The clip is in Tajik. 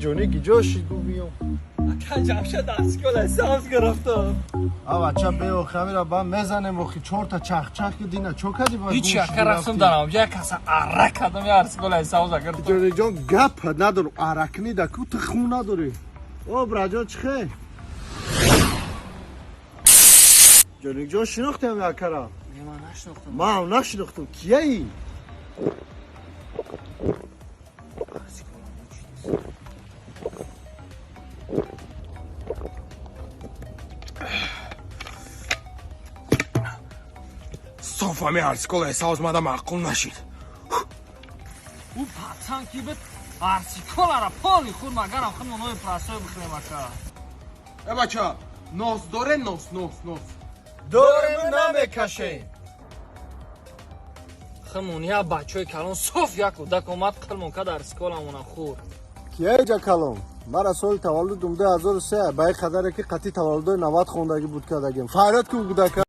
Ҷони гиҷо шид, гу биём. Ака, Ҷамшед арсикола сабз гирифтам. А бача, бе, охи, ҳамира ба мезанем, охи, чорта чахчах ки дина чо кади ба. Ҳичи, ака, рафтам дарам як каса арра кардам, я арсикола сабз гирифтам. Ҷониҷон, гап надорам, аракни да ку ту хун надорӣ. О, браҷон, чӣ хел? Ҷониҷон, шинохтем акара? Не, ман нашинохтам. Ман нашинохтам, кияи? Соф ҳами арсиколаи савз мада маъқул нашид. Ӯ пацан ки бит, арсиколара поли худ магарам худ монои прасой бихӯрем, ака. Э, бача, нос доре, нос, нос, нос? Дорем, намекашем. Химон я бачаҳои калон, соф як кӯдак омад, қилмон кад, арсиколамона хӯрд. Кияи калон? Мара соли таваллудум 2003, ба ин қадаре ки қатъи таваллудои 90 хондагӣ буд кардагим. Фарёд кун кӯдака.